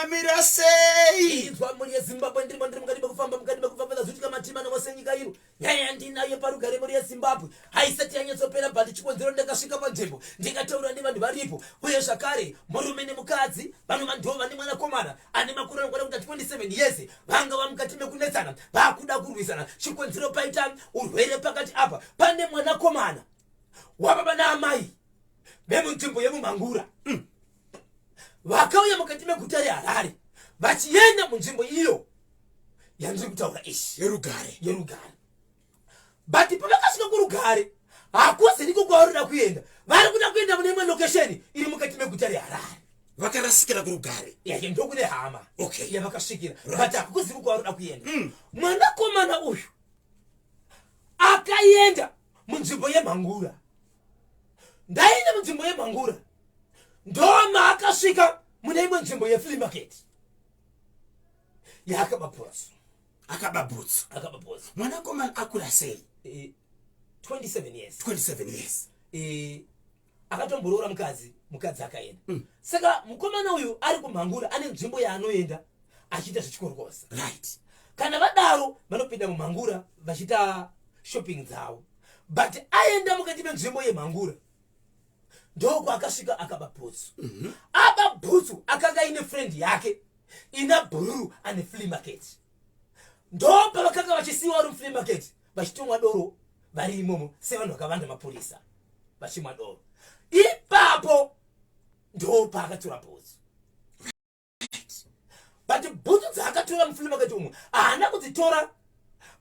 Zvakamira sei? Inzwa mhuri yeZimbabwe, ndirimo ndiri mukati mekufamba, mukati mekufamba ndazoitika matima ose enyika ino. Nyaya yandinayo parugare mhuri yeZimbabwe haisati yanyatsopera, but chikonzero ndakasvika panzvimbo ndikataura nevanhu varipo, uye zvakare murume nemukadzi vanova ndoo vane mwanakomana ane makore anokwana kuita 27 years vanga vamukati mekunetsana, vakuda kurwisana. Chikonzero paita urwere pakati apa, pane mwanakomana wababa naamai vemunzvimbo yemuMhangura vakauya mukati meguta reHarare vachienda munzvimbo iyo yandiri kutaura ishi Yerugare. Yerugare. But pavakasvika kuRugare, hakuzi ndiko kwavari kuda kuenda. Vari kuda kuenda mune imwe location iri mukati meguta reHarare. Vakarasikira kuRugare. Yake ndokune hama yavakasvikira, but hakuzi kwavari kuda kuenda. Mwanakomana uyu akaenda munzvimbo yeMhangura. Ndaenda munzvimbo yeMhangura, ndomaakasvika mune imwe nzvimbo yeflea market yaakaba bhutsu. Akaba bhutsu. Akaba bhutsu. Mwanakomana akura sei? 27 years. 27 years. Akatomboroora mukadzi, mukadzi akaenda. Saka mukomana uyu ari kuMhangura, ane nzvimbo yaanoenda achiita zvechikorokose. Kana vadaro vanopinda muMhangura vachiita shopping dzavo, but aenda mukati menzvimbo yeMhangura ndokwaakasvika akaba bhutsu. Aba bhutsu, akanga aine friend yake ina bhururu ane flea market. Ndopa vakanga vachisiyiwa vari muflea market vachitomwa doro vari imomo sevanhu vakavanda mapurisa vachimwa doro ipapo. Ndopaakatora bhutsu, but bhutsu dzaakatora muflea market umwe haana kudzitora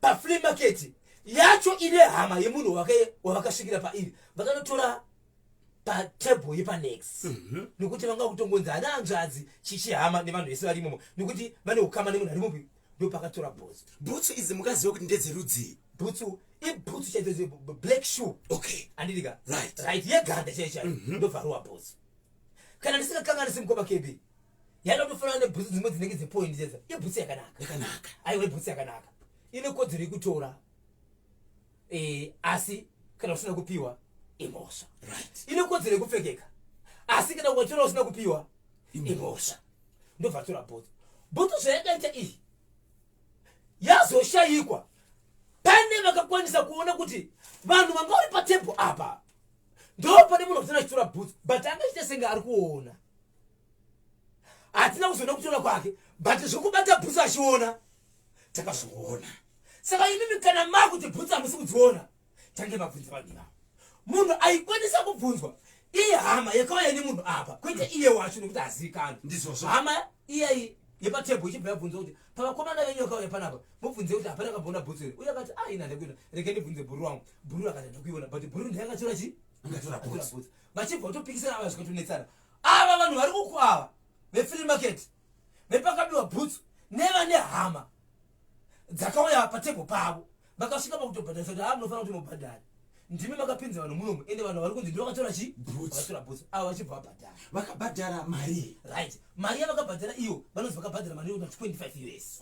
paflea market yacho ine hama yemunhu wavakasvikira pairi. Vakanotora patable yepanext, nekuti vanga kutongonzi hana hanzvadzi chichihama nevanhu vese vari imomo, nekuti vane ukama nemunhu ari mupi. Ndopakatora bhutsu. Bhutsu idzi mukaziva kuti ndedzerudzii? Bhutsu ibhutsu chaidzo, black shoe. Andidika? Right. Right, yeganda chaiyo chaiyo. Ndobvaruwa bhutsu, kana ndisingakanganisi, mukoma KB, yaida kutofanana nebhutsu dzimwe dzinenge dzepoint dzedza. Ibhutsu yakanaka. Yakanaka. Aiwa, ibhutsu yakanaka, ine kodzero yekutora, asi kana usina kupiwa imhosva. Ine kodzero yekupfekeka, asi kana ukatora usina kupiwa imhosva. Ndobva tora bhutsu. Bhutsu zvayakaita iyi yazoshayikwa. Pane vakakwanisa kuona kuti vanhu vanga vari patable apa ndo pane munhu akutora achitora bhutsu, but anga achiita senge ari kuona. Hatina kuzoona kutora kwake, but zvekubata bhutsu achiona takazviona. Saka imimi kana makuti bhutsu hamusi kudziona, tange mabvunza vanhu ivavo. Munhu aikwanisa kubvunzwa ihama yakauya nemunhu apa, kwete iye wacho, nekuti hazivikanwi. Ndizvozvo. Hama iyayi yepatable ichibva yabvunzwa kuti pavakomana venyu vakauya panapa, mubvunze kuti hapana kamboona bhutsu here. Uye akati, "Ah, ina ndakuiona, rege ndibvunze bhuru wangu." Bhuru akati, "Ndakuiona," but bhuru ndiye akatora chi Angatora akatora bhutsu. Bhutsu. Vachibva kutopikisana ava, zvikatonetsana. Ava vanhu vari kuku ava veflea market vepakabiwa bhutsu nevane hama dzakauya patable pavo vakasvika pakutobhadharisa kuti, "Ha, munofanira kuti mubhadhare, ndimi makapinza vanhu munomu, ende vanhu vari kunzi ndo vakatora chi Bhutsu. Vakatora bhutsu." Ava vachibva vabhadhara. Vakabhadhara mari? Right, mari yavakabhadhara iyo vanonzi vakabhadhara mari yekuti 25 US.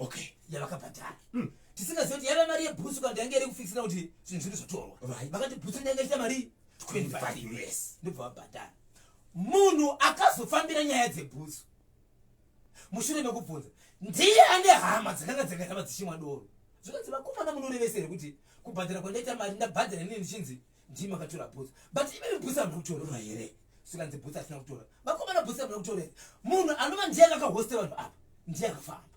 Yavakabhadhara, tisingazivi kuti yaiva mari yebhutsu kana yange iri kufikisira kuti zvinhu zviri zvatorwa. Vakati bhutsu ndenge ichita mari 25 25 US, ndobva vabhadhara. Munhu akazofambira nyaya dzebhutsu mushure mekubvunza ndiye ane hama dzakanga dzakaramba dzichimwa doro. Zvikanzi, "Vakomana, munorevesa here kuti kubhadhara kwandaita mari ndabhadhara inini ndichinzi ndimi makatora bhutsu, but imimi bhutsu hamuna kutora here?" Zvikanzi, "Bhutsu hatina kutora. Vakomana, bhutsu hamuna kutora here?" Munhu anova ndiye akakahosta vanhu apa ndiye akafamba.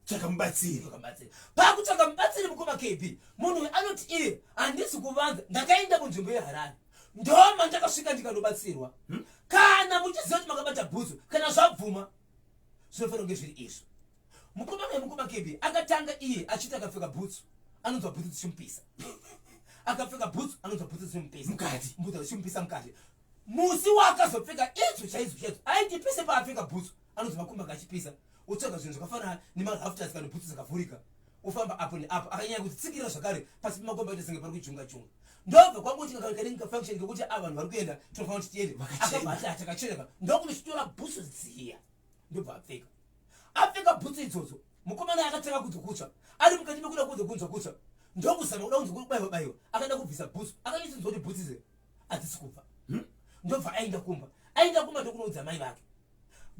Tsvaka mubatsiri. Mubatsiri. Pakutsvaka mubatsiri, mukoma KB, munhu uyu anoti iye, "Handisi kuvanza, ndakaenda kunzvimbo yeHarare, ndoma ndakasvika ndikanobatsirwa. Kana muchiziva kuti makabata bhutsu, kana zvabvuma, zvinofanira kunge zviri izvo." Mukomana wemukoma KB akatanga iye achiti akapfeka bhutsu anonzwa bhutsu dzichimupisa, akapfeka bhutsu anonzwa bhutsu dzichimupisa. Mukati. Bhutsu dzichimupisa mukati. Musi waakazopfeka idzo chaidzo chaidzo, aiti pese paapfeka bhutsu anonzwa makumbo ake achipisa. Otsvaga zvinhu zvakafanana nemarafters kana bhutsu dzakavhurika, ofamba apo neapo, akanyanya kuzitsikirira zvakare pasi pemakomba, aita senge pari kujunga junga. Ndobva kwangoti kanenge kafunction kekuti a vanhu vari kuenda, tinofanira kuti tiende. Vakachena. Akabva ati atakacheneka, ndokunochitora bhutsu dziya, ndobva apfeka. Apfeka bhutsu idzodzo, mukomana akatanga kunzwa kutsva. Ari mukati mekuda kunzwa kunzwa kutsva, ndokuzama kuda kunzwa kubayiwa bayiwa, akada kubvisa bhutsu, akanyatsinzwa kuti bhutsu idzi hadzisi kubva. Ndobva aenda kumba. Aenda kumba, ndokunoudza mai vake.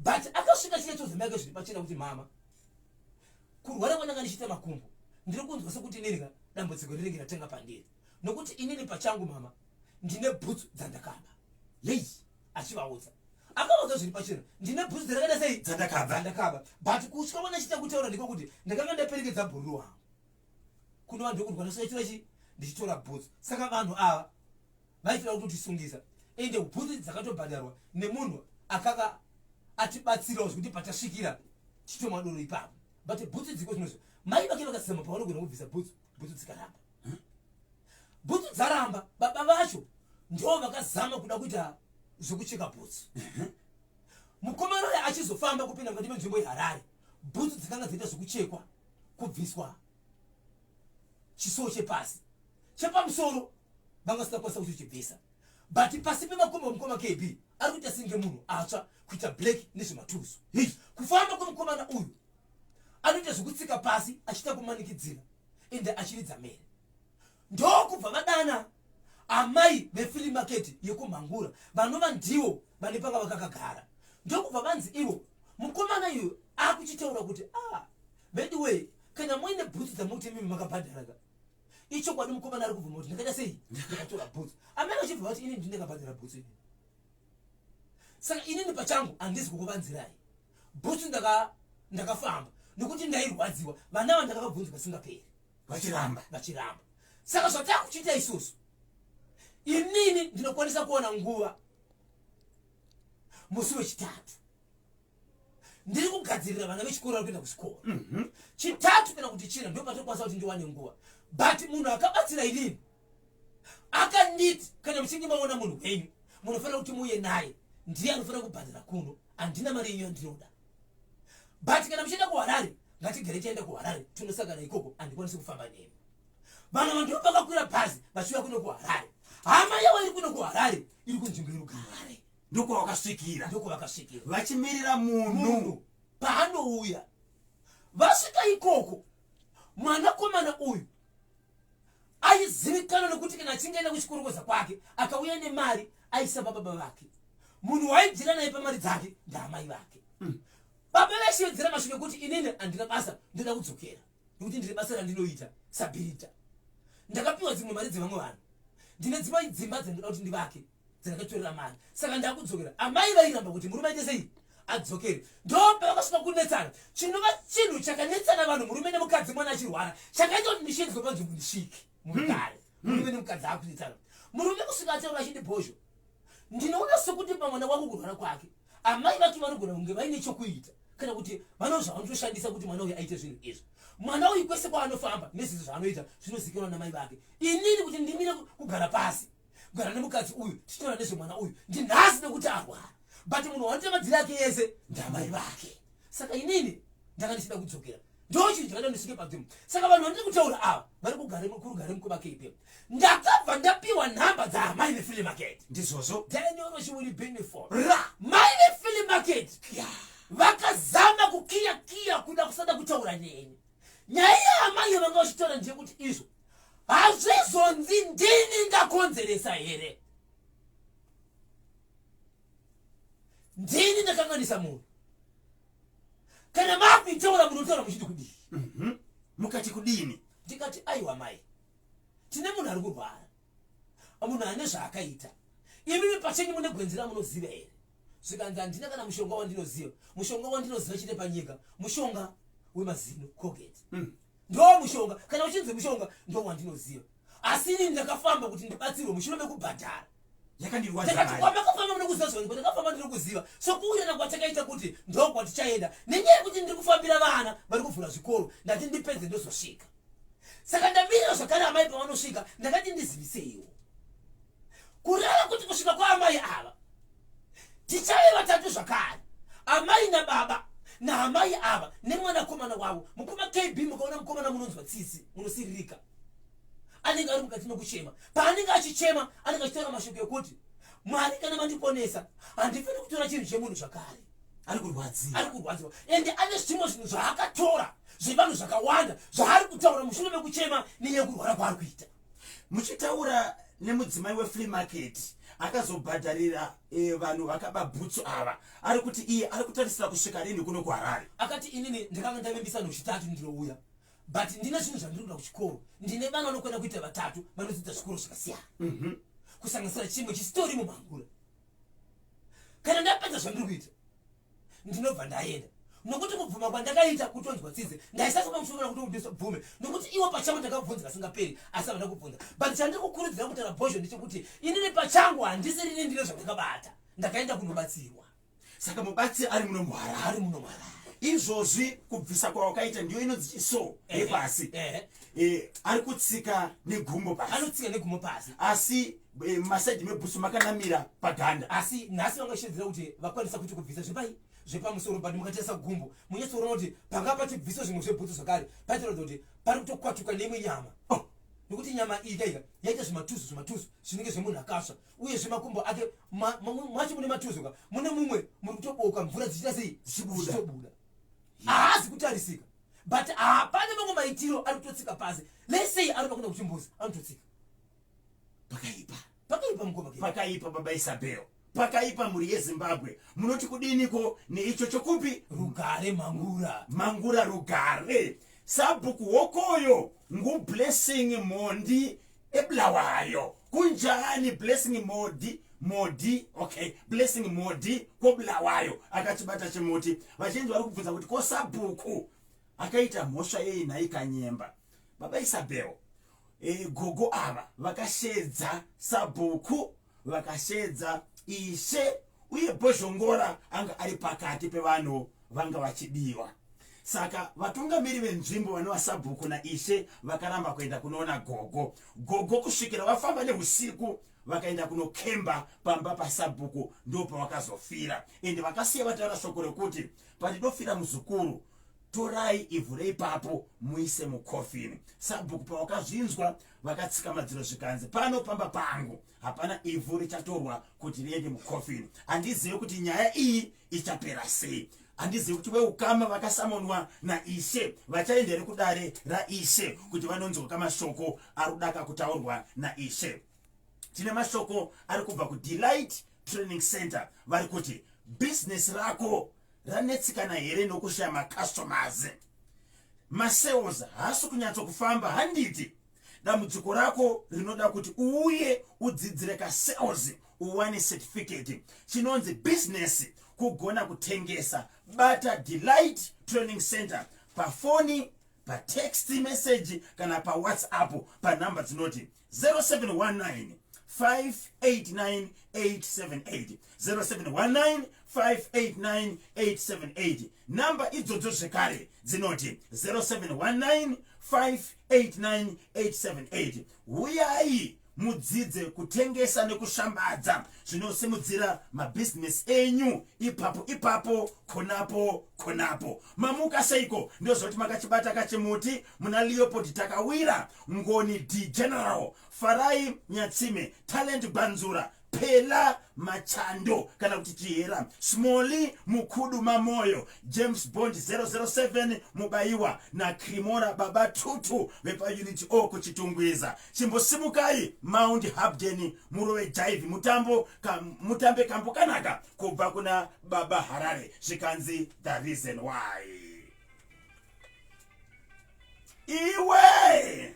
But akasvika chinyatsoudza mai ake zviri pachena kuti mama, kurwara kwandanga ndichiita makumbo ndiri kunzwa sekuti inini ka dambudziko rinenge ratanga pandiri nokuti inini pachangu mama ndine bhutsu dzandakaba. Yei. Achivaudza, akavaudza zviri pachena, ndine bhutsu dzandakaita sei? Dzandakaba. Dzandakaba. But kutya kwandachiita kutaura ndiko kuti ndakanga ndaperekedza bhururu wangu kunova ndokuti kwandasvika chi ndichitora bhutsu. Saka vanhu ava vaitoda kutotisungisa, ende bhutsu dzakatobhadharwa nemunhu akanga atibatsirawo zvekuti patasvikira chitomwa doro ipapo. But bhutsu dziko zvinozvo mai vake vakazama pavanogona kubvisa bhutsu, bhutsu dzikaramba. Bhutsu dzaramba, baba vacho ndo vakazama kuda kuita zvekucheka bhutsu. Mukomana uyo achizofamba kupinda mukati menzvimbo yeHarare, bhutsu dzakanga dzaita zvekuchekwa, kubviswa chisuwo chepasi. Chepamusoro vanga vasina kukwanisa kuchichibvisa, but pasi pemakumbo mukoma KB ari kuita senge munhu atsva, kuita black nezvematuzu. Kufamba kwemukomana uyu anoita zvekutsika pasi achiita kumanikidzira, ende achiridza mhere. Ndokubva vadana amai veflea market yekuMhangura, vanova ndivo vane panga vakakagara. Ndokubva vanzi ivo mukomana uyu akuchitaura kuti a ah, veduwee, kana muine bhutsu dzamuti mimi makabhadhara ka, ichokwadi mukomana ari kubvuma kuti ndakaita sei, ndakatora bhutsu. Amai vachibva vati inini ndakabhadhara bhutsu inini, saka inini pachangu handisi kukuvanzirai bhutsu. Ndakafamba nekuti ndairwadziwa, vana va ndakavabvunza kasingaperi. Vachiramba. Vachiramba. Saka zvatakuchiita isusu, inini ndinokwanisa kuwana nguva musi wechitatu, ndiri kugadzirira vana vechikoro vari kuenda kuchikoro. Chitatu kana kuti china ndo patokwanisa kuti ndiwane nguva. But munhu akabatsira inini akanditi kana muchinge maona munhu wenyu munofanira kuti muuye naye, ndiye anofanira kubhadhara kuno, handina mari yenyu yandinoda. But kana muchienda kuHarare, ngatigare tienda kuHarare tinosangana ikoko, handikwanisi kufamba nemi. Vanhu vanhu vakakwira bhazi vachiuya kuno kuHarare, hama yavo iri kuno kuHarare, iri kunzvimbo yerugare. Ndokwavakasvikira. Ndokwavakasvikira. Vachimirira munhu. Munhu paanouya, vasvika ikoko, mwanakomana uyu aizivikanwa nekuti kana achinge aenda kuchikorokoza kwake akauya nemari aisapa baba vake. Munhu waibvira naye pamari dzake ndaamai vake. Baba vaishevedzera mashoko ekuti inini handina basa, ndoda kudzokera nekuti ndine basa randinoita sabhirita, ndakapiwa dzimwe mari dzevamwe vanhu, ndine dzimwe dzimba dzandinoda kuti ndivake dzandakatorera mari, saka ndakudzokera. Amai vairamba kuti murume aite sei, adzokere. Ndopavakasvika kunetsana, chinova chinhu chakanetsana vanhu, murume nemukadzi, mwana achirwara, chakaita kuti ndishinzwe panzvimbo ndisvike murugare. Murume nemukadzi akunetsana, murume kusvika ataura achiti, "Bhozho, ndinoona sekuti pamwana wako kurwara kwake amai vake vanogona kunge vaine chokuita kana kuti vano zvavanotoshandisa kuti mwana uyu aite zvinhu izvi. Mwana uyu kwese kwaanofamba nezvizvi zvaanoita zvinozikanwa namai vake. Inini kuti ndimire kugara pasi, kugara nemukadzi uyu tichitaura nezvemwana uyu ndinhasi nekuti arwara, but munhu wanoita madziri ake yese ndamai vake. Saka inini ndanga ndichida kudzokera, ndo chinhu chakaita ndisvike panzvimbo." Saka vanhu vandiri kutaura ava vari kugare kurugare mukoma KB. Ndakabva ndapiwa nhamba dzaamai veflea market. Ndizvozvo. Daniel Chiwiri Benefo. Ra. Mai veflea market vakazama kukiya kiya kuda kusada kutaura neni. Nyaya yaamai vanga vachitaura ndeyekuti izvo hazvizonzi ndini ndakonzeresa here, ndini ndakanganisa munhu. Kana makuitaura munotaura muchiti kudii? Mukati kudini? Ndikati, "Aiwa mai, tine munhu ari kurwara, munhu ane zvaakaita. Imimi pachenyu mune gwenzi ramunoziva here?" Zvikanzi, "Handina kana mushonga wandinoziva. Mushonga wandinoziva chete panyika mushonga wemazino, Colgate. Ndo mushonga, kana uchinzi mushonga ndo wandinoziva. Asi inini ndakafamba kuti ndibatsirwe mushure mekubhadhara." Yakandirwadza Ndakati, mari. "Kwamakafamba munokuziva zvavanhu? Kwandakafamba ndinokuziva." Sokuwirirana kwatakaita kuti ndo kwatichaenda nenyaya yekuti ndiri kufambira vana vari kuvhura zvikoro, ndati ndipedze ndozosvika. Saka ndamirira zvakare amai pavanosvika, ndakati ndiziviseiwo. Kureva kuti kusvika kwaamai ava tichave vatatu zvakare, amai nababa naamai ava nemwanakomana wavo. Mukoma KB, mukaona mukomana munonzwa tsitsi, munosiririka. Anenge ari mukati mekuchema. Paanenge achichema anenge achitaura mashoko ekuti, "Mwari, kana mandiponesa handifaniri kutora chinhu chemunhu zvakare." Ari kurwadziwa. Ari kurwadziwa, ende ane zvimwe zvinhu zvaakatora zvevanhu zvakawanda zvaari kutaura mushure mekuchema nenyaya yekurwara kwaari kuita. Muchitaura nemudzimai weflea market. Akazobhadharira vanhu vakaba bhutsu ava. Ari kuti iye ari kutarisira kusvika rini kuno kuHarare? Akati, "Inini ndakanga ndavimbisa nochitatu ndinouya, but ndine zvinhu zvandiri kuda kuchikoro. Ndine vana vanokwenda kuita vatatu vanodzidza zvikoro zvakasiyana, kusanganisira chimwe chisitori mumhangura. Kana ndapedza zvandiri kuita, ndinobva ndaenda, nokuti kubvuma kwandakaita kutonzwa tsitsi. Ndaisasa pamusoro kuti bvume, nokuti iwo pachangu ndakabvunza kasingaperi, asi havana kubvunza. But chandiri kukurudzira kutaura, Bhozho, ndechekuti inini pachangu handisirini, ndine zvandakabata, ndakaenda kunobatsirwa." Saka mubatsiri ari muno muHarare? Ari muno muHarare. Izvozvi kubvisa kwawakaita ndiyo inonzi chiso yepasi? Ehe. Ari kutsika negumbo pasi? Anotsika negumo pasi. Asi masaidi mebhutsu makanamira paganda? Asi nhasi vangashedzera kuti vakwanisa kuti kubvisa zvepai zvepamusoro, but mukatarisa gumbo munyatsoona kuti panga pachibviswa zvimwe zvebhutsu zvakare, paitoratidza kuti pari kutokwatuka neimwe nyama. Oh. Nekuti nyama iyi kaika yaita zvimatuzu zvimatuzu zvinenge zvemunhu akasva. Uyezve makumbo ake macho mune matuzu ka, mune mumwe muri kutoboka mvura dzichiita sei? Dzichibuda. Dzichitobuda. Haazi kutarisika, but hapana mamwe maitiro, ari kutotsika pasi. Let's say ari pakuenda kuchimbuzi, anototsika. Pakaipa. Pakaipa, mukoma Kevin. Pakaipa, baba Isabel, pakaipa. Mhuri yeZimbabwe, munoti kudiniko neicho chokupi? Rugare Mhangura. Mhangura Rugare, sabhuku wokoyo nguBlessing Mondi eBulawayo. Kunjani, Blessing Modi? Modi, okay, Blessing Modi koBulawayo akachibata chimuti. Vazhinji vari kubvunza kuti ko sabhuku akaita mhosva yei nhai Kanyemba? Baba Isabel, gogo ava vakashedza sabhuku, vakashedza ishe, uye Bhozhongora anga ari pakati pevanhu vanga vachidiwa. Saka vatungamiri venzvimbo vanova sabhuku naishe vakaramba kuenda kunoona gogo gogo kusvikira vafamba neusiku vakaenda kunokemba pamba pasabhuku. Ndo pavakazofira, ende vakasiya vataura shoko rekuti, "Pandinofira muzukuru, torai ivhu reipapo muise mukofini." Sabhuku pavakazvinzwa vakatsika madziro, zvikanzi, "Pano pamba pangu hapana ivhu richatorwa kuti riende mukofini." Handizivi kuti nyaya iyi ichapera sei. Handizivi kuti veukama vakasamonwa naishe vachaenda here kudare raishe kuti vanonzwa kamashoko ari kudaka kutaurwa naishe. Tine mashoko ari kubva kuDelight Training Center. Vari kuti bhizinesi rako ranetsikana here nokushaya macustomers? Masales haasi kunyatsokufamba, handiti? Dambudziko rako rinoda kuti uuye udzidzire kasales, uwane certificate. Chinonzi business kugona kutengesa. Bata Delight Training Center pafoni, patext message kana paWhatsApp panhamba dzinoti 0719 589 878, 0719 589 878. Namba idzodzo zvekare dzinoti 0719 589 878. Uyai mudzidze kutengesa nekushambadza zvinosimudzira mabhizinesi enyu ipapo ipapo, khonapo khonapo. Mamuka seiko? Ndozvoti makachibata kachimuti muna Leopold Takawira, Ngoni D General, Farai Nyatsime, Talent Gwanzura, Pela Machando kana kuti Chihera, Smoli Mukudu, Mamoyo James Bond 007, Mubayiwa naCrimora, Baba Tutu vepaUnit O kuChitungwiza. Chimbosimukai, Mount Habden, murove jaivhi mutambo ka, mutambe kambo kanaka kubva kuna Baba Harare, zvikanzi "The Reason Why". Iwe.